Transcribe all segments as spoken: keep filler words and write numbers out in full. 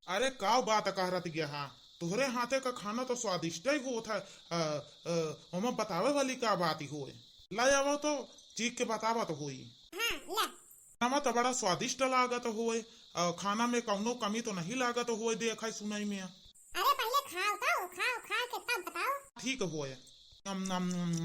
अरे, का बात कहरत गया हा? तोहरे हाथे का खाना तो स्वादिष्ट ही होत है। अ, अ, ओमा बतावे वाली का बात ही होए? लाई आवा तो चीख के बतावा तो होई। हाँ, ला। खाना तो बड़ा स्वादिष्ट लागत होए। अ, खाना में कौनो कमी तो नहीं लागत होए, देखा सुनाई में। अरे, पहले खाओ तो, खाओ, खा के तब बताओ। ठीक होए। नम, नम, नम।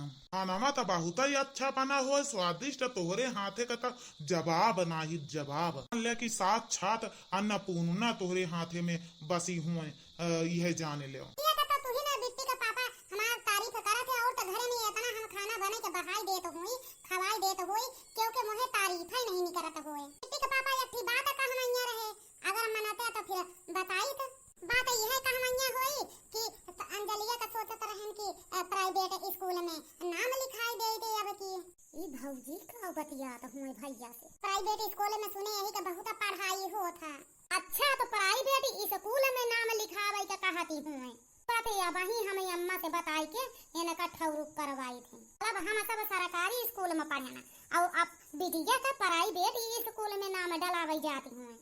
खानावा त बहुतै अच्छा बना होय, स्वादिष्ट, तोहरे हाथे क त जवाब नाही जवाब। मान ले कि साक्षात अन्नपूर्णा तोहरे हाथे में बसी होय, अ, इहे जाने लेव। इहे त, त तुही ना बिट्टी क पापा हमार तारीफ करत है, और त घरे में एतना हम खाना बने के बहाई देत होई, खवाई देत होई, क्योंकि मोहे तारीफ ही नहीं निकरत होय। बिट्टी क पापा एक ठी बात कहवैया रहे, अगर मनते त फिर बताइत। बात यह कहवैया होई कि अंजलिया का सोचत रहन कि, अ, private school में नाम लिखाई देइत अब की। ई भौजी का बतियात हुए भैया से। Private school में सुने यही के बहुत पढ़ाई होत है। अच्छा, तो private school में नाम लिखावे के कहती हुए। बात या वही हम अम्मा से बताई के इनका ठौरुक करवाई थी। अब हम सब सरकारी school में पढ़े ना, और अब बिटिया का private school में नाम डलावे जाती हुए।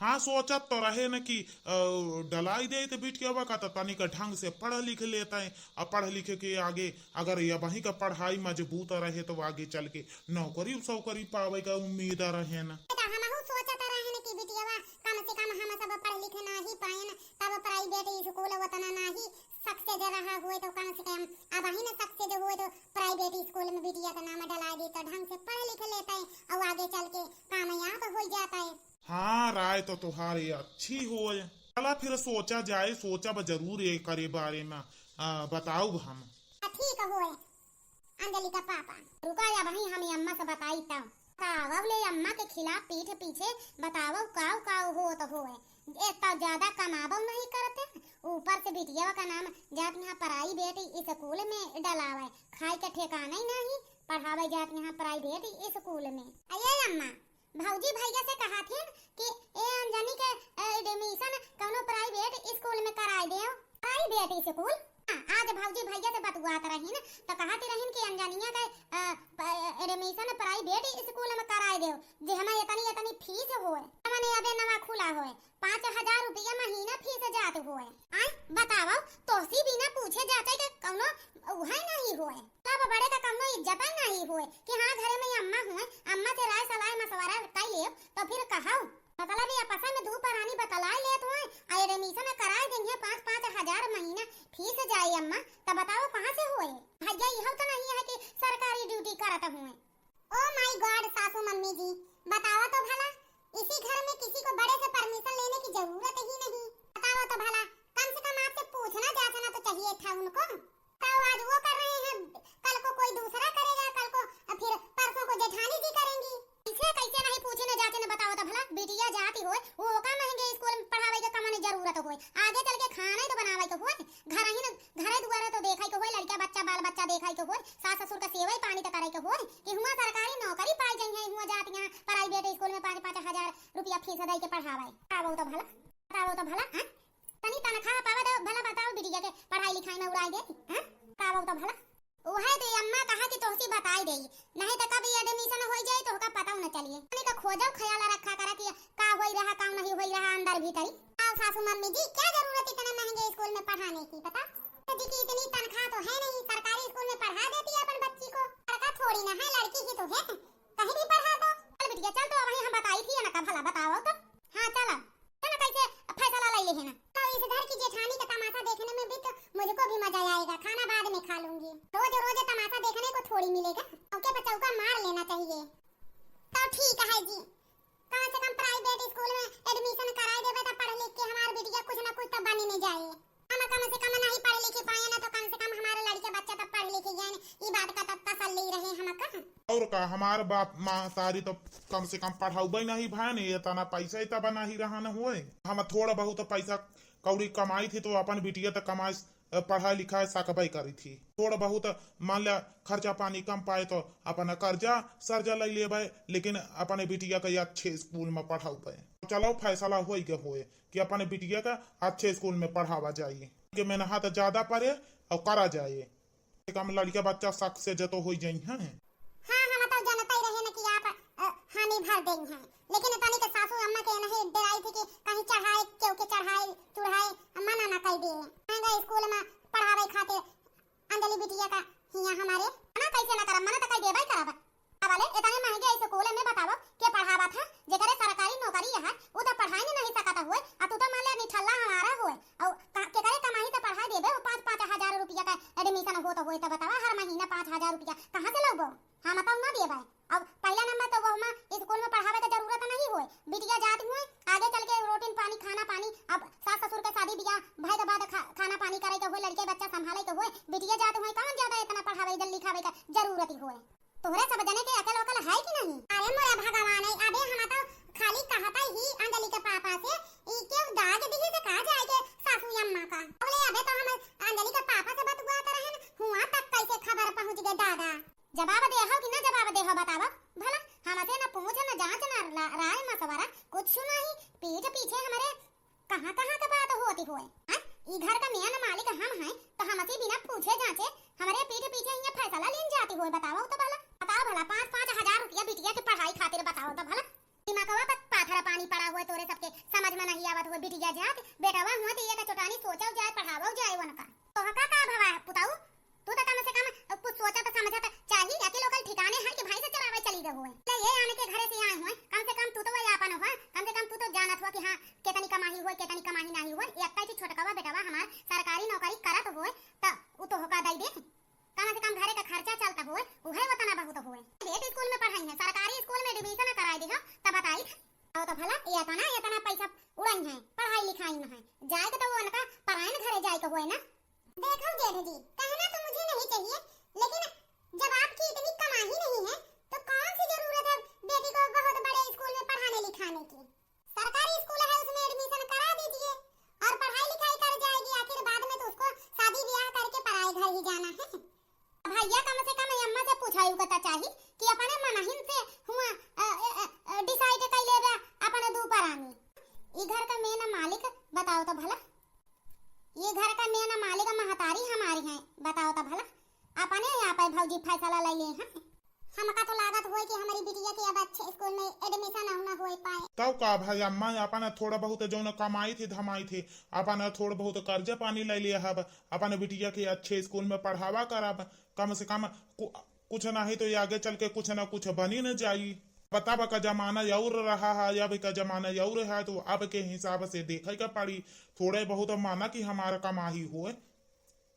हाँ, सोचत तो रहे न कि, अ, डलाई देइत बिटियवा का, त तनिक ढंग से पढ़ लिख लेतै, अ पढ़ लिख के आगे अगर अबहीं का पढ़ाई मजबूत रहे, तो आगे चल के नौकरी सौकरी पावे का उम्मीद रहे न। त हमहू सोचत रहे न कि बिटियवा कम से कम हम सब पढ़ लिख नाही पाएन, तब private school उतना नाही success रहा होए, तो कम से कम अबहीं न success होए, तो private school में बिटिया का नाम डलाई देइत, ढंग से पढ़ लिख लेतै, और आगे चल के कामयाब हो जातै। हाँ, राय तो तुहारी अच्छी होय। चला फिर सोचा जाए, सोचब जरूर एकरे बारे में, आ, बताउब हम। आ, ठीक होय, अंजलि का पापा। रुका, अबहीं हम अम्मा से बताई तब। बतावव ले अम्मा के खिलाफ पीठ पीछे बतावव काव काव होत होय। एक तो ज्यादा कमावव नहीं करते, ऊपर से बिटिया का नाम जात यहाँ private school में डलावे, खाए के ठिकाना ही नहीं, पढ़ावे जात यहाँ private school में। अये अम्मा, भौजी भैया से कहत हिन कि ए अंजनी के, ए, admission कौनो private school में कराए देव। Private school? हाँ, आज भौजी भैया से बतुआत रहिन, त कहत रहिन कि अंजनिया के, अ, प-, admission private school में कराए देव, जे हमें इतनी, इतनी fees होए। हमने अबे नवा खुला होए, पाँच हजार रुपया महीना fees जात होए। आय, बतावा, तोहसी बिना पूछे जाचे के कौनो उहे नहीं होए। तब बड़े का कौनो इज्जत ही नहीं होए कि हाँ, घरे में अम्मा होए, अम्मा से राय सलाह मशवरा कर लेव, तो फिर कहव। मतलब, ये आपस में दू परानी बतलाए लेत होए, आ admission कराए देंगे, पाँच, पाँच हजार महीना fees जाए अम्मा, तब बताओ कहाँ से होए? भैया, यह तो नहीं है कि सरकारी duty करत हुए। Oh my God, सासू मम्मी जी, बतावा तो भला, इसी घर में किसी को बड़े से permission लेने की जरूरत ही नहीं। बतावा तो भला, कम से कम आपसे पूछना जांचना तो चाहिए था उनको। बताओ, आज वो कर रहे हैं, कल को कोई दूसरा करेगा, कल को फिर परसों को जेठानी जी करेंगी। इसे कैसे नहीं पूछे न जांचे न, बताओ तो भला, बिटिया जाती होए, वो का महंगे school में पढ़ावे के कमने जरूरत होए, आगे चल के खाना ही तो बनावे के होए, घर ही न, घरे दुआरे तो देखे के होए, लड़का बच्चा बाल बच्चा देखे के होए, सास ससुर का सेवा ही पानी तो करे के होए, कि हुआ सरकारी नौकरी पाई जाई है, हुआ जाती यहाँ private school में पाँच पाँच हजार रुपया fees दे के पढ़ावे। बताओ तो भला, बताओ तो भला, हाँ? तनी तनख्वाह पावा दो, भला बताओ, बिटिया के पढ़ाई लिखाई में उड़ाई दे, हाँ? का बात भला? उहे तो अम्मा कहा कि तोहसी बताई देई, नहीं तो कब ये admission होई जाई, तोहका पता न चलिए। तनी का खोजो, ख्याल रखा करा कि का होई रहा, का नहीं होई रहा अंदर भीतरी। आओ सासू मम्मी जी, क्या जरूरत इतना महंगे school में पढ़ाने की, बता? जी की इतनी तनख्वाह तो है नहीं, सरकारी school में पढ़ा देती है अपन बच्ची को। लड़का थोड़ी ना है, लड़की ही तो है, कहीं भी पढ़ा दो। चल बिटिया, चल, तो वहीं हम बताई थी ना, का भला बताओ तो। हाँ, चला। चलो, कैसे फैसला ले लेहे ना। तो इस घर की जेठानी का तमाशा देखने में भी तो मुझको भी मजा आएगा, खाना बाद में खा लूंगी। रोज रोज तमाशा देखने को थोड़ी मिलेगा, चौके पे चौका मार लेना चाहिए। तो ठीक है जी, कम से कम private school में admission कराई देबे तो पढ़ लिख के हमार बिटिया कुछ ना कुछ तो बने में जाए। हम कम से कम नहीं पढ़ लिख पाए ना, तो कम से कम हमारे लड़के बच्चे तो पढ़ लिख गए, ई बात का तो तसल्ली रहे हमका। और का, हमार बाप माँ सारी तो कम से कम पढ़ाउबे नहीं भाई, नहीं इतना पैसा इतना नहीं रहन होए। हम थोड़ा बहुत पैसा कौड़ी कमाई थी तो अपन बिटिया तक कमाए, अ, पढ़ाई लिखाए सकबे करी थी। थोड़ा बहुत मान लिया खर्चा पानी कम पाए तो अपन कर्जा सर्जा ले लेबे, लेकिन अपने बिटिया के अच्छे school में पढ़ाउबे। चलो, फैसला होई गए होए कि अपने बिटिया का अच्छे school में पढ़ावा जाइए, कि मेहनत ज्यादा पड़े और करा जाए। कम लड़का बच्चा success तो हो जाई हैं। हाँ, हम तो जनता ही रहे न कि आप, अ, हामी भर देई हैं, लेकिन तनी के सासू अम्मा के नहीं डराई थी कि कहीं चढ़ाए, केहू के चढ़ाए, चढ़ाए, मना ना कइ दे। महंगा स्कूल में पढ़ावे खातिर अंजलि बिटिया का हियाँ हमारे। मना कैसे ना करब, मना तो कइ देबे करब। अब ले इतने महंगे स्कूल में बताओ के पढ़ावत है, जेकरे सरकारी नौकरी है, उ तो पढ़ाई नहीं सकत हुए, आ तू तो मान ले निठल्ला हमारा हुए, और का-, केकरे कमाई से पढ़ाई देबे, वो पाँच, पाँच हजार रुपया का admission होत हुए, तो बतावा हर महीना पाँच हजार रुपया कहाँ से लउबो? हम तो ना देबे। अब पहला नंबर तो वो हमा स्कूल में पढ़ावे के जरूरत नहीं हुए, बिटिया जात हुए, आगे चल के रोटी पानी, खाना पानी, अब सास ससुर के शादी ब्याह भय के बाद खा-, खाना पानी करे के हुए, लड़के बच्चा संभाले के हुए, बिटिया जात हुए, कौन ज्यादा इतना पढ़ावे, इधर लिखावे का जरूरत ही हुए। तोहरे सब जने के अकल वकल है कि नहीं? अरे मोरे भगवान, अबे हम तो खाली कहता ही अंजलि के पापा से, ई के दाग दिही से कहा जाए के सासू अम्मा का। बोले अबे तो हम अंजलि के पापा से बतुआत रहन, हुआ तक कैसे खबर पहुँच गए दादा। जवाब दे हो कि ना जवाब दे हो बतावा भला, हमसे ना पूछ ना जांच ना ला-, राय मशवरा कुछ नहीं, पीठ पीछे हमारे कहाँ कहाँ के बात होती हुए। हाँ? ई घर का मेन मालिक हम हैं, तो हमसे बिना पूछे जांचे हमारे पीठ पीछे ये फैसला लेन जाती हुए, बताओ तो भला, बताओ भला, पाँच पाँच हजार रुपया बिटिया के पढ़ाई खातिर बताओ तो भला। दिमागवा पर पाथर पानी पड़ा हुए, तोरे सबके समझ में नहीं आवत हुए। बिटिया जात बेटवा हुए तो ये का चोटानी सोचो जाए, पढ़ावो जाए उनका। तो का का भवा है पुताऊ? तू तो कम से कम कुछ सोचत समझत चाही, अकेले ओकर ठिकाने है कि भैंस चरावे चली गए हुए। ले ये आने के घरे से आए हुए, कम से कम तू तो वही आपन हुआ, कम से कम तू तो जानत हुआ कि हाँ, केतनी कमाही हुए, केतनी कमाही नहीं हुए। एक ही छोटकवा बेटवा हमार सरकारी नौकरी करत हुए, त उ तो होका दई दे। कम से कम घरे का खर्चा चलता हुए, उहे उतना बहुत हुए। बेट स्कूल में पढ़ाई है, सरकारी स्कूल में admission कराई दे हम, तब बताई थे। आओ तो भला, ये इतना, ये इतना पैसा उड़ाई है, पढ़ाई लिखाई में है। जाए के तो वो उनका परायन घरे जाए के हुए ना। देखो जेठ जी, कहना तो मुझे नहीं चाहिए, लेकिन जब आपकी इतनी कमाई नहीं है, तो कौन सी जरूरत है बेटी को बहुत बड़े स्कूल में पढ़ाने लिखाने की? सरकारी स्कूल है, उसमें admission करा दीजिए और पढ़ाई लिखाई कर जाएगी। आखिर बाद में तो उसको शादी ब्याह करके पराए घर ही जाना है। भैया, कम से कम अम्मा से पूछाई के तो चाही कि अपने मनहिन से हुआ, अ, अ, अ, decide कर लेबे अपने दू परानी। ई घर का main मालिक बताओ तो भला। ये घर का main मालिक महतारी हमारी हैं, बताओ तो भला। अपने आप है भौजी फैसला ले लिए हैं। हमका तो लागत होए कि हमारी बिटिया के अब अच्छे स्कूल में admission ना होए पाए। तब का भाई अम्मा, अपन थोड़ा बहुत जौन कमाई थी धमाई थी, अपन थोड़ा बहुत कर्जा पानी ले लिया हब, अपन बिटिया के अच्छे स्कूल में पढ़ावा करब, कम से कम कु-, कुछ नहीं तो ये आगे चल के कुछ ना कुछ बनी न जाई। बताब का जमाना और रहा है, अब का जमाना और है, तो अब के हिसाब से देखे के पड़ी। थोड़े बहुत माना कि हमारा कमाई होए,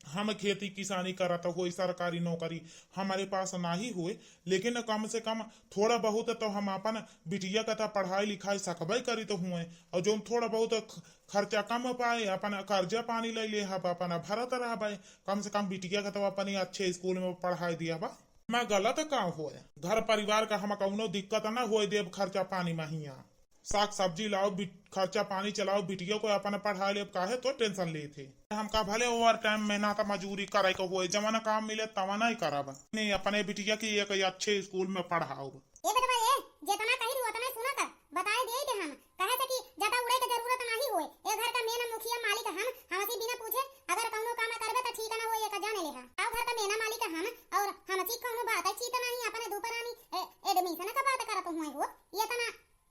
हम खेती किसानी करत होई, सरकारी नौकरी हमारे पास नाही होए, लेकिन कम से कम थोड़ा बहुत तो हम अपन बिटिया का तो पढ़ाई लिखाई सकबे करी तो हुए, और जौन थोड़ा बहुत ख-, खर्चा कम पाए, अपन कर्जा पानी ले ले हब, अपन भरत रहबे, कम से कम बिटिया का तो अपनी अच्छे स्कूल में पढ़ाई दिया बा। मैं गलत का होए, घर परिवार का हम कौनो दिक्कत ना होए देब खर्चा पानी में हियाँ। साग सब्जी लाओ, बिट-, खर्चा पानी चलाओ, बिटिया को अपन पढ़ा लेब, काहे तो tension लेत है। हमका भले overtime मेहनत मजूरी करे के होए, जवन काम मिले तवन ही करब। नहीं, अपने बिटिया की एक अच्छे स्कूल में पढ़ाओ। ए बेटवा ए, जेतना कही रही ओतना सुना कर, बताए दे दे हम। कहे से कि ज्यादा उड़े के जरूरत नहीं होए। ए घर का main मुखिया मालिक हम, हमसे बिना पूछे अगर कौनो काम करबे त ठीक ना होए, एक जाने ले हा। आओ घर का main मालिक हम और हमसे कौनो बात है चीत नहीं, अपने दू परानी, ए, admission का बात करत हुए हो। ये तना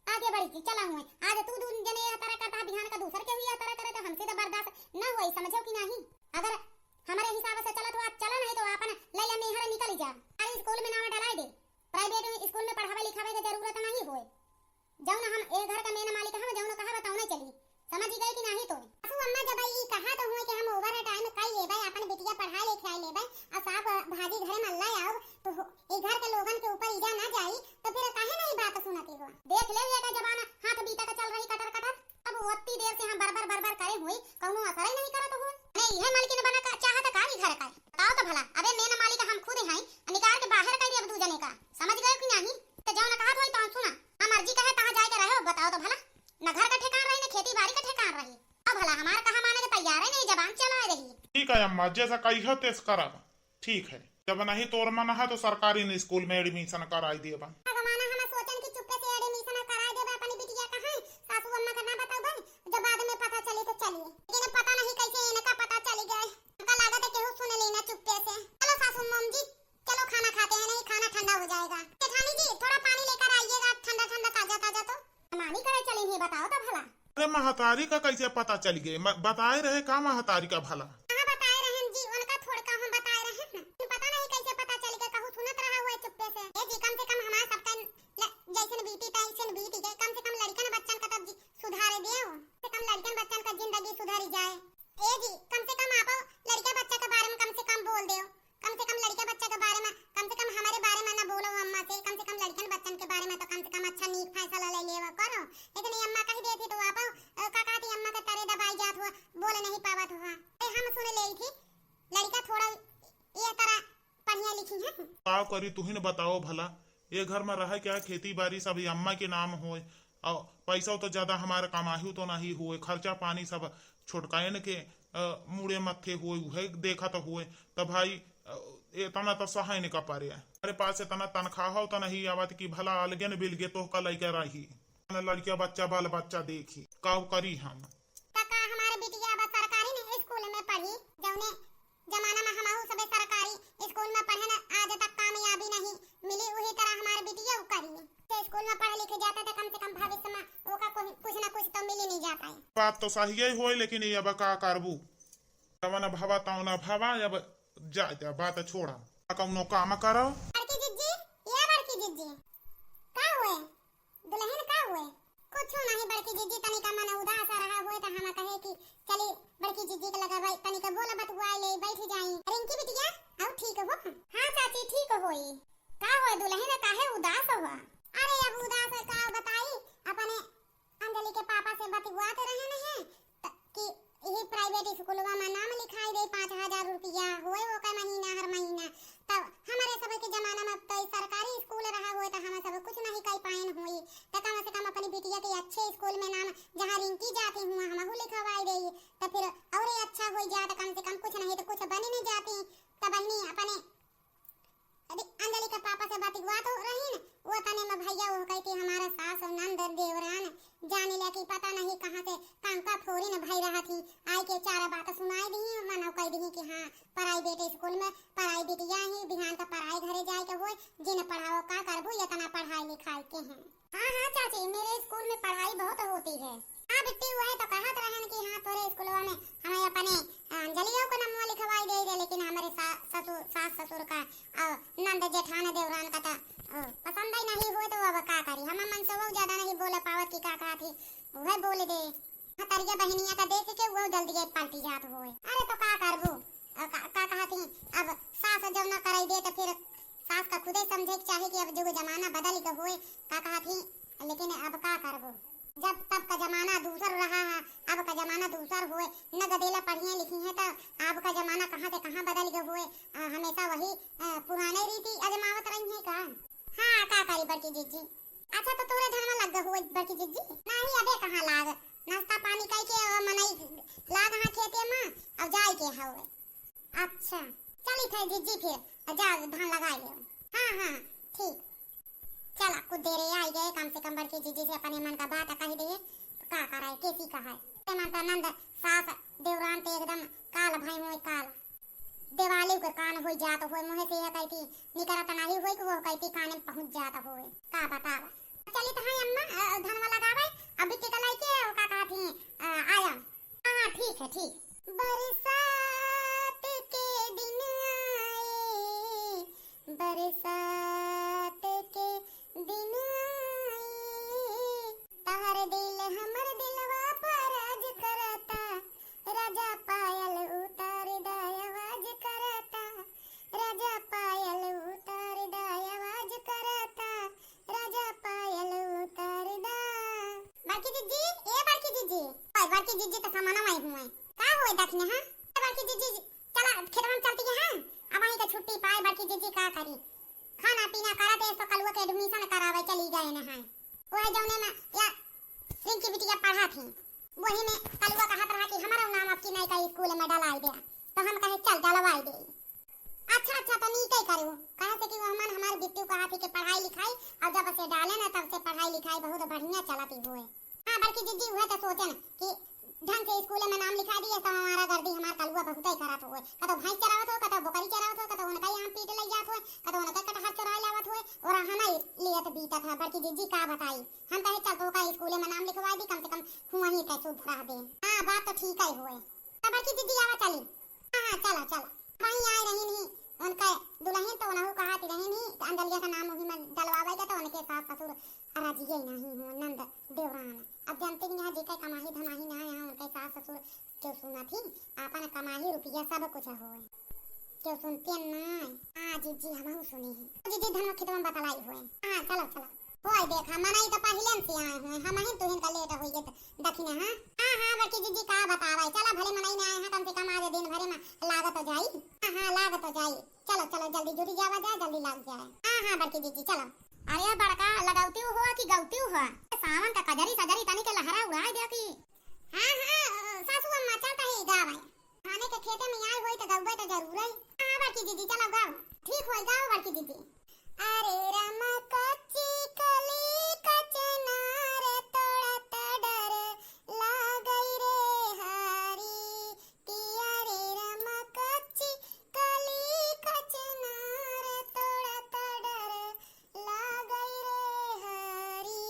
आगे बढ़ी के चला हुए। आज तू दू जने यह तरह करता, बिहान का दूसर के हुई यह तरह करे, तो हमसे तो बर्दाश्त न होई, समझो कि नहीं? अगर हमारे हिसाब से चलत हो, आज चला, नहीं तो अपन ले ले मेहर निकल जा। अरे स्कूल में नाम डलाई दे, private स्कूल में पढ़ावे लिखावे के जरूरत नहीं होए। जौन हम ए घर का main मालिक हम, जौन कहा बताओ नहीं चली। समझ गए कि नाही तो? सासू अम्मा जब ई कहा तो हुए कि हम overtime कर लेबे, अपन बिटिया पढ़ाई लिखाई लेबे, आ साग भाजी घरे में ला आओ, तो हो-, ई घर के लोगन के ऊपर इजा ना जाई, तो फिर काहे नहीं बात सुनती हो? देख ले, ये का जमाना हाथ बीता का चल रही कटर कटर। अब ओत्ती देर से हम बरबर बरबर करे हुई, कौनो असर ही नहीं करत हो। अरे, इहे मालकिन बना का चाहत का ई घर का? बताओ तो भला, अबे main मालिक हम खुद हैं, निकाल के बाहर कर दे अब दू जने का। समझ गए कि नहीं? तो जौन कहा तो तौन सुना, हम मर्जी कहे तहाँ जाए के रहे हो, बताओ तो भला। न घर का ठेकान रही, न खेती बाड़ी का ठेकान रही। अब भला हमार कहा माने के तैयार है, नहीं जबान चलाए रही। ठीक है अम्मा, जैसा कही है तैस करब। ठीक है, जब नहीं तोर मन है तो सरकारी न स्कूल में admission कराई देबा। भगवान, हम सोचन कि चुप्पे से admission कराई देबा अपनी बिटिया का है, सासू अम्मा का ना बताबा, जब बाद में पता चली तो चलिए, लेकिन पता नहीं कैसे इनका पता चली गए। हमका लागत है केहू सुन लेना चुप्पे से। चलो सासू मम जी, चलो खाना खाते हैं, नहीं खाना ठंडा हो जाएगा। जेठानी जी, थोड़ा पानी लेकर आइएगा, ठंडा ठंडा, ताजा ताजा। तो मानी करे चली नहीं, बताओ। महतारी का कैसे पता चल गए? म-, बताए रहे का महतारी का भला? कहाँ बताए रहन जी, उनका थोड़का हम बताए रहन। पता नहीं कैसे पता चल गए, कहूँ सुनत रहा हुआ चुप्पे से। ए जी, कम से कम हमार सबका ल-, जैसन बीती तैसन बीत गए, कम से कम लड़कन बच्चन का तब जी सुधारे देव, कम से कम लड़कन बच्चन का जिंदगी सुधर जाए। ए जी, कम से कम आप लड़का बच्चा के बारे में कम से कम बोल देव, कम से कम लड़का बच्चा के बारे में, कम से कम हमारे बारे में ना बोलो अम्मा से, कम से कम लड़कन बच्चन के बारे में तो कम से कम अच्छा नीक फैसला ले लेवा करो। लेकिन ये अम्मा कह देती तो आप, अ, का कहती अम्मा के तरे दबाई जात हुआ, बोल नहीं पावत हुआ। ए, हम सुन ले थी, लड़का थोड़ा ये तरह पढ़िया लिखी है। का करी, तुहिन बताओ भला, ये घर में रहे क्या, खेती बाड़ी सब ये अम्मा के नाम होए, और पैसा तो ज्यादा हमारे कमाही तो नहीं हुए, खर्चा पानी सब छोटकायन के, अ, मुड़े मत्थे हुए, उहे देखत हुए। त भाई, अ, इतना तो सहे न का पारे। हमारे पास इतना तनख्वाह हो तो नहीं आवत कि भला अलगे न बिलगे तोहका लइका रही, न लड़किया बच्चा बाल बच्चा देखी, का करी हम? त का हमारे बिटिया अब सरकारी न स्कूल में पढ़ी, जौने जमाना में हमहू सबे सरकारी स्कूल में पढ़े न, आज तक कामयाबी नहीं मिली, उही तरह हमार बिटिया उ करी। से स्कूल में पढ़ लिख जाता तो कम से कम भविष्य में ओका कोई कुछ ना कुछ तो मिली नहीं जाता है। बात तो सही ही होए, लेकिन ये अब का करबू, जवन भवा तवन भवा, अब जा, जा, बात छोड़ा, कौनो काम करो। बड़की जिज्जी, ये बड़की जिज्जी, का हुए? दुल्हन का हुए? कुछो नहीं बड़की जिज्जी, तनिका मन उदास रहा हुए त हम कहे कि चली बड़की जिज्जी के लगे बै-, तनिका बोल बतुआई ले, बैठ जाई। रिंकी बिटिया, अब ठीक हो? हाँ चाची, ठीक होई। का हुए दुल्हन, काहे उदास हो? अरे अब उदास का बताई, अपने अंजलि के पापा से बतुआत रहन है त-, कि यही प्राइवेट स्कूलवा में नाम लिखाई दे, पाँच हजार रुपया होए ओकर महीना, हर महीना। तब हमारे सब के जमाना में तो ई सरकारी स्कूल रहा होए तो हम सब कुछ नहीं कर पाएन होई, तो कम से कम अपनी बिटिया के अच्छे स्कूल में नाम, जहाँ रिंकी जाती हुआ, हमहू लिखवाई दे, तो फिर और अच्छा हो जात, कम से कम कुछ नहीं तो कुछ बनी नहीं जाती। तो बहनी अपने अरे, अंजलि के पापा से बतियात रही न, वो तने में भैया वो कहती हमारा सास और नंद देवरान जाने ले कि पता नहीं कहाँ से कांका फोरी न भई रहा थी, आई के चार बात सुनाई दी, मन कह दी कि हाँ, प्राइवेट स्कूल में प्राइवेट या ही बिहान का पढ़ाई घरे जाए के होए, जिन पढ़ाओ का करबू, इतना पढ़ाई लिखाई के हैं। हाँ, हाँ चाची, मेरे स्कूल में पढ़ाई बहुत होती है। हाँ बिट्टी, वही तो कहत रहन कि हाँ, तोरे स्कूलवा में हमें अपने, अ, अंजलियो को नमवा लिखवाई दे दे, लेकिन हमारे सा-, ससुर, सास ससुर का और नंद जेठान देवरान का तो, अ, पसंद ही नहीं हुए तो अब का करी, हम मन से वो ज्यादा नहीं बोले पावत कि का कहा थी, वह बोल दे। हाँ, तरिया बहनिया का देख के वो जल्दी पलटी जात हुए। अरे तो का करबू? अ, का, का कहा थी, अब सास जब ना कराई दे तो फिर सास का खुदे समझे के चाही कि अब जो जमाना बदल के होए, का कहा थी, लेकिन अब का करबो, जब तब का जमाना दूसर रहा है, अब का जमाना दूसर होए, न गदेला पढ़िए लिखी है तो अब का जमाना कहाँ से कहाँ बदल के होए, अ, हमेशा वही, अ, पुराने रीति आजमावत रही है का? हाँ, का करी बड़की जिज्जी? अच्छा, तो तोरे धनवा लग हुए बड़की जिज्जी? नहीं, अबे कहाँ लाग, नाश्ता पानी कई के, अ, मनई लाग हाँ खेते में, अब जाए के हवे। अच्छा, चली फिर जिज्जी, फिर जा धान लगाई ले। हाँ, हाँ, ठीक। चला, कुछ देरे आई गए, कम से कम बड़की जिज्जी से अपने मन का बात कह दे, तो का कराए, कैसी का है। ते मन तो नंद सास देवरान ते एकदम काल भई हुए काल। दिवाली के कान हुई जात हुए, मुँह से यह कहती निकरत नहीं हुई कि वो कहती कान में पहुँच जात हुए। का बतावा। चली तो हाँ अम्मा, अ, धनवा लगावे, अभी टिका लाई के, वो का कहती, अ, आया। हाँ, ठीक है, ठीक। बरसात के दिन आए, बरसात के दिन आए, तहर दिल हमर दिलवा पर राज करता, राजा पायल उतार दा आवाज करता, राजा पायल उतार दा आवाज करता, राजा पायल उतार दा। बड़की जिज्जी, ए बड़की जिज्जी, ओए बड़की जिज्जी तो सामाना आई हुए। का हुए दखिने, हाँ? ए बड़की जिज्जी, चला खेतवा में चलती है, हाँ? अब वहीं का छुट्टी पाए बड़की जिज्जी का करी? खाना पीना करत है, तो कलुआ के admission करावे चली गए न हैं। वो है जौने में या रिंकी बिटिया पढ़ा थी, वही में कलुआ कहत रहा कि हमारा नाम आपकी नई का स्कूल में डलाई दे, तो हम कहे चल डलवाई दे। अच्छा, अच्छा, तो नीके करू, कहे से कि वो हमन हमारे बिट्टू कहा थी कि पढ़ाई लिखाई, और जब से डाले ना तब से पढ़ाई लिखाई बहुत बढ़िया चलती हुए। हाँ, बड़की जिज्जी, वह तो सोचन कि ढंग से स्कूले में नाम लिखा दिए, तो हमारा गर्दी हमार कलुआ बहुतै करत होए। कतौ भैंस चरावत होए, कतौ बोकरी चरावत होए, कतौ उनकै आम पीट लइ जात होए, कतौ उनकै कटहर चोराइ लावत होए, और हमार लियत बीतत है। बड़की जिज्जी का बताई, हम कहे चल तोका स्कूले में नाम लिखवाइ दी, कम से कम हुआँ ही कै सुध रहबे। हाँ, बात तो ठीक है होए। तब बड़की जिज्जी आवा चली। हाँ, हाँ, चला, चला। वहीं आए रही नहीं, उनका दुल्हन तो उनहू कहात रही नहीं, तो अंजलिया का नाम वही में डलवावे के, तो उनके सास ससुर राजिए नहीं हो, नंद देवरान। अब जानते नहीं यहाँ जेकर कमाही धमाही ना है, यहाँ उनके सास ससुर क्यों सुनत ही, आपन कमाही रुपया सब कुछ होए, क्यों सुनते ना। हाँ जिज्जी, हमहू सुने ही। जिज्जी, धनवा खेतवा में बतलाई होए। हाँ, चलो, चलो। होए देखा, मनई तो पहिले से आए हुए, हमहिन तुहिन का लेट होई गए दखिना, हाँ? हाँ, हाँ, बड़की जिज्जी का बतावे, चला भले मनई में आए हैं, कम से कम आज दिन भरे में लागत तो जाई। हाँ, हाँ, लागत तो जाई। चलो, चलो, जल्दी जुटी जावा जाए, जल्दी लाग जाए। हाँ, हाँ, बड़की जिज्जी, चलो। अरे बड़का, लगौती हो कि गौती हो? सावन का कजरी सजरी तनी के लहरा उड़ाए दे की। हाँ, हाँ, सासू अम्मा, चलता है गावे। खाने के खेते में आए होई त गौबे त जरूर है। हाँ, बड़की जिज्जी, चलो गाओ। ठीक होई, गाओ बड़की जिज्जी। अरे रामा कच्ची कली कचनार तोड़त डर लागई रे हारी, कि अरे रामा कच्ची कली कचनार तोड़त डर लागई रे हारी।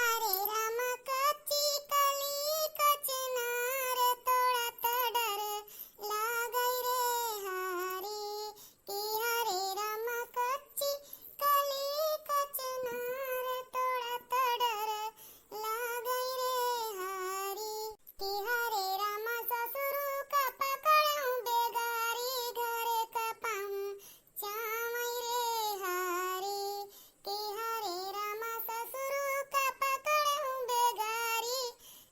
अरे रामा कच्ची कली कचनार तोड़त डर लागई रे हारी, कि हरे रामा कच्ची कली कचनार तोड़त डर लागई रे हारी, कि हरे रामा ससुरू का पकड़ूं बेगारी घर का पाऊं चावई रे हारी, कि हरे रामा ससुरू का पकड़ूं बेगारी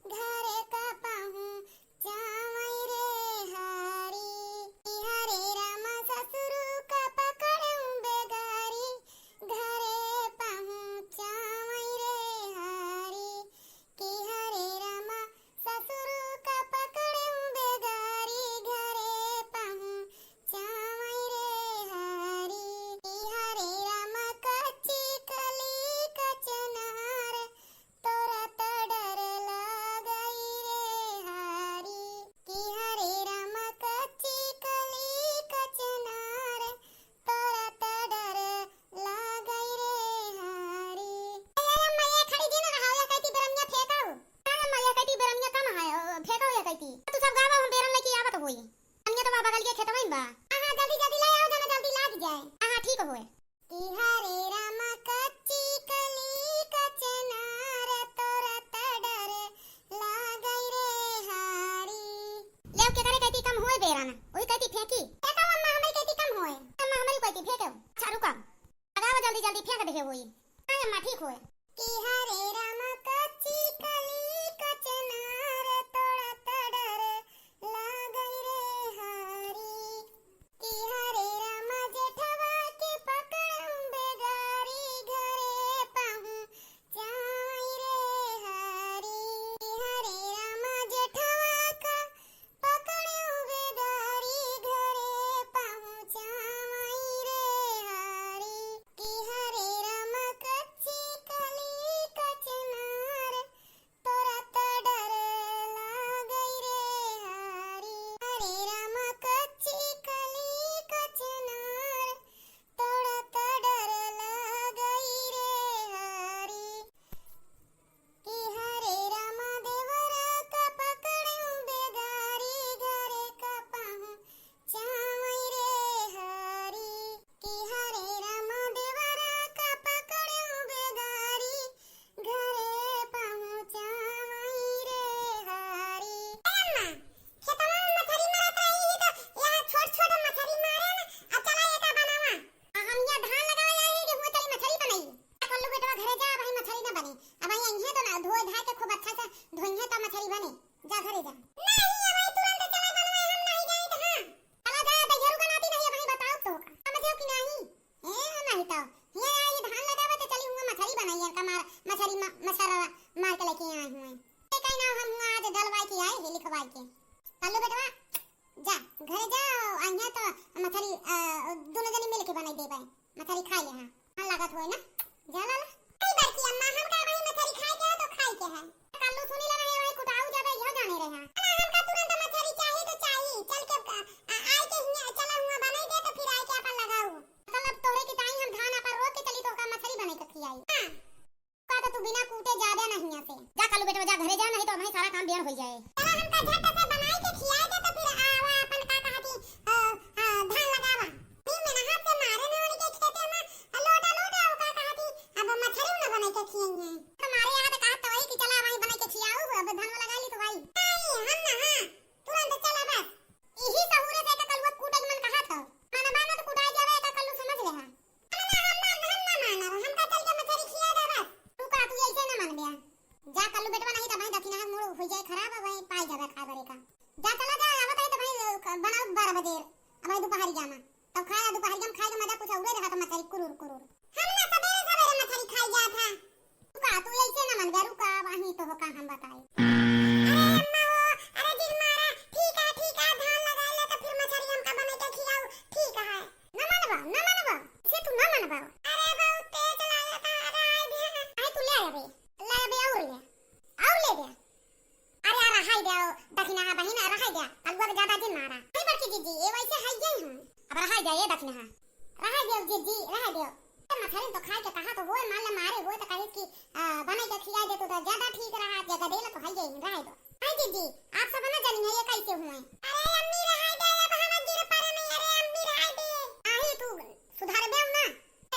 घर का पाऊं चावई रे हारी, कि हरे रामा ससुरू का पकड़ूं बेगारी घर पाऊं चावई रे हारी, कि हरे रामा ससुरू का पकड़ूं बेगारी घर पाऊं चावई रे हारी, कि हरे रामा कच्ची कली कचनार तोड़त डर लागई रे हारी, कि हरे रामा कच्ची कली कचनार तोड़त डर लागई रे हारी। ए, ए, अम्मा, ये खड़ी जी ना रहा, ये कहती बेरनिया फेंकाओ। हाँ, अम्मा, ये कहती बेरनिया कम है, ओ, फेंकाओ ये कहती। तू सब गावा, हम बेरन लेके आवत होई। अनिया तो वहाँ बगल के खेतवा में बा। हाँ, हाँ, जल्दी, जल्दी ले आओ, जाना जल्दी लाग जाए। हाँ, हाँ, ठीक होए। कि हरे रामा कच्ची कली कचनार तोड़त डर लागई रे हारी। लेव के करे कहती कम होए बेरा ना, वही कहती फेंकी। फेंको अम्मा, हमारी कहती कम होए। अम्मा, हमारी कहती फेंको। अच्छा, रुको। लगाओ जल्दी, जल्दी फेंक दे होई। हाँ अम्मा, ठीक होए। कि हरे रामा कच्ची कली कचनार तोड़त डर लागई रे हारी, कि हरे रामा जेठवा के पकड़ूं बेगारी घरे पाऊं चावई रे हारी, कि हरे रामा जेठवा का पकड़ूं बेगारी घरे पाऊं चावई रे हारी, कि हरे रामा कच्ची कली कचनार तोड़त डर लागई रे हारी, हरे रामा कच्ची कली कचनार तोड़त डर लागई रे हारी, कि हरे रामा देवरा का पकड़ूं बेगारी घरे का पाऊं चावई रे हारी, कि हरे रामा देवरा का पकड़ूं बेगारी घरे पाऊं चावई रे हारी। ए अम्मा, खेतवा में मछरी मारत रही तो यहाँ छोट छोट मछरी मारे ना, अब चला एका बनावा। आ हम यहाँ धान लगावे आई कि हुआ चली मछरी बनाई। कल्लू बेटवा घरे जा, अबहीं मछरी ना बनी। अबहीं अइहें तो ना, धोए धाए के खूब अच्छा से धोइहें तब मछरी बनी। जा घरे जा। नहीं, अबहीं तुरंत चला बनवाए, हम नहीं जाइत हाँ। चला जा, दैहरू का नाती नहीं, अबहीं बताओ तो का। समझो कि नहीं? ए, नहीं तो। ये आई धान लगावे तो चली हुआ मछरी बनाई, कमार मछरी म-, मच्छर मार के लेके आए हुए। ये कहीं ना हम हुआ आज डलवाई के आए हैं, लिखवाई के। कल्लू बेटवा, जा, घरे जा, अइहें तो मछरी, अ, दोनों जनी मिल के बनाई देबे। मछरी खाई ले, हाँ। हाँ, लागत होए ना। जा लाला। अरे बड़की अम्मा, हम का भाई मछरी खाए के है तो खाए के है। कल्लू सुनी ला रहे भाई कुटाऊ जाबे, यह जाने रहे। बिना कूटे जाबे नहीं यहाँ से। जा कल्लू बेटवा, जा घरे जा, नहीं तो हमही सारा काम बिगड़ होई जाए। चला हमका झट से बनाई के खियाई दे, तो फिर आवा अपन का कहती, अ, अ, धान लगावा। ई मेनहा से मारे न होने के खेते में, अ, लोटा लोटा, वो का कहती, अब मछरी न बनाई के खियाई है। तो मारे यहाँ तो कहत तो वही कि चला वहीं बनाई के खियाऊ, अब धान लगा ली तो भाई। नहीं, हम ना, हाँ, तुरंत चला बस। इही सहूरे से एका कलुआ कूटे के मन कहत हो। माना बाना तो कुटाई जावे एका कल्लू समझ ले हा। ना, ना, हम ना, हम ना मानब, हमका चल के मछरी खिया दे बस। तू का, तू ऐसे ना मानबे। जा कल्लू बेटवा, नहीं तो भाई दखिनहा मूड़ हो जाए खराब, अब भाई पाई जावे खाए बरे का। जा चला जा, आवत है तो भाई, अ, बनाओ बारह बजे, अब भाई दोपहर जामा। तब खाए दोपहर जाम, खाए के मजा कुछ औरे रहा तो मछरी कुरुर कुरुर। हम ना सबेरे सबेरे मछरी खाई जात हा। रुका, तू ऐसे ना मनबे, रुका, वहीं तो हो का हम बताई। अरे अम्मा हो, अरे जिन मारा, ठीक है, ठीक है, धान लगा ले तो फिर मछरी हमका बने के खियाऊ, ठीक है। ना मनबा, ना मनबा, से तू ना मनबा। अरे बहुत तेज लागता, अरे आई दे। अरे तू ले आवे, ले आवे और ले, और ले दे। अरे यार, रहाई दे, दखिनहा बहिन, रहाई दे, कलुआ के ज्यादा जिन मारा। नहीं बड़की जीजी, ये वैसे है ये हूँ। अब रहाई दे, ये दखिनहा। रहाई दे, जीजी, रहाई दे। ये मछरी तो खाए के कहा तो होए, मान ले मारे होए तो कहे कि, आ, बनाई के खिया दे तो, तो ज्यादा ठीक रहा, जगह देला तो है ये, रहाई दो। हाँ जीजी, आप सब ना जानिए ये कैसे हुए। अरे अम्मी, रहाई दे, अब हम गिर पड़े नहीं, अरे अम्मी, रहाई दे। आही तू सुधार देव ना।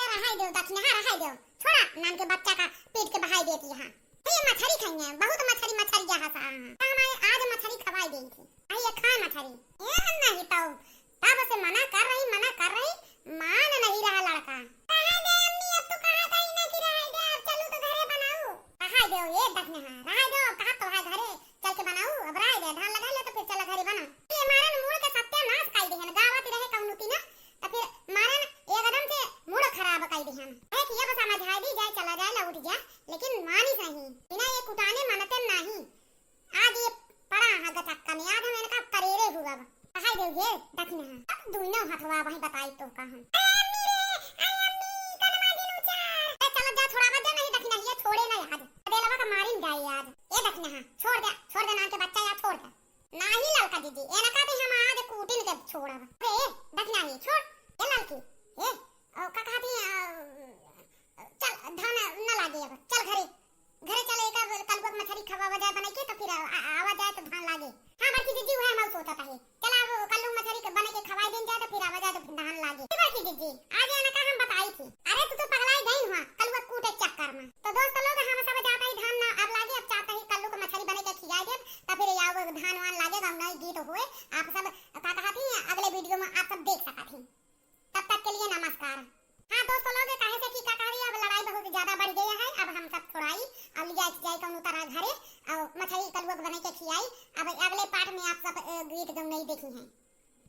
ए, रहाई देव, दखिनहा रहाई देव। छोड़ा, नान के बच्चा का पीट के बहाई देती यहाँ। ये मछरी खाई है, बहुत मछरी, मछरी यहाँ से, हाँ। तो हमारे आज मछरी खवाई देई थी। आई ये खाए मछरी। ये नहीं तो, तब से मना कर रही, मना कर रही, मान नहीं रहा लड़का। रहाई दे अम्मी, अब तो कहा था ही ना कि रहाई दे, अब चलू तो घरे बनाऊ। रहाई देव, ये दखिनहा, रहाई देव, अब कहा तो है घरे, चल के बनाऊ, अब रहाई दे, धान लगा ले तो फिर चला घरे बना। ये मारन मूड़ के सत्यानाश कई देहन, गावत रहे कौनो तीना, तो फिर मारन एकदम से मूड़ खराब कई देहन। एक ये बस समझाई दी जाए, चला जाए, लौट जा, लेकिन मानी सही, बिना ये कुटाने मानते नहीं। आज ये पड़ा हाँ गचक्का में, आज हम इनका करेरे हुआ। कहाई दे ये दखिनहा, अब दुइनो हथवा वहीं बताई तो का हम। अरे अम्मी रे, अरे अम्मी, कनमा दिन उचार। ए, चल जा, छोड़ावा दे, नहीं दखिनहा, ये छोड़े ना आज। देलवा का मारिन जाए आज। ए दखिनहा, छोड़ दे, छोड़ दे, नान के बच्चा या छोड़ दे। नाही ललका दीदी, एनका भी हम आज कूटिन के छोड़ब। अरे, दखिनहा, छोड़। ए ललकी, ए, ओ, का कहती, अ, चल, धान न लागे अब, चल घरे, घरे चल, एक अब कलुआ के मछरी खवावा जाए बनाई के, तो फिर आ-, आ-, आवा जाए तो धान लागे। हाँ, बड़की जीजी, वह हम सोचत है। चल, अब कल्लू मछरी के बनाई के खवाई देन जाए, तो फिर आवा जाए तो धान लागे। ए बड़की जीजी, आज एनका हम बताई थी। अरे, तू तो पगलाई गई हुआ, कलुआ कूटे चक्कर में। तो दोस्त लोग, हम सब जाता ही धान ना अब लागे, अब चाहता ही कल्लू के मछरी बनाई के खियाई देब, तो फिर या वो धान वान लागे, गाँव नई गीत हुए, आप सब का कहती हैं, अगले video में आप सब देख सकती हैं। तब तक के लिए नमस्कार। हाँ दोस्तों लोग, काहे से कि का करी, अब लड़ाई बहुत ज्यादा बढ़ गया है, अब हम सब छोड़ाई, अब लिया जाए कौनो तरह घरे, और मछली कलुआ के बने के खियाई। अब अगले part में आप सब, अ, गीत गौनई देखी हैं।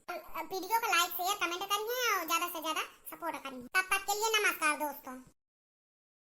अ, video को like, share, comment करिए और ज्यादा से ज्यादा support करिए। तब तक के लिए नमस्कार दोस्तों।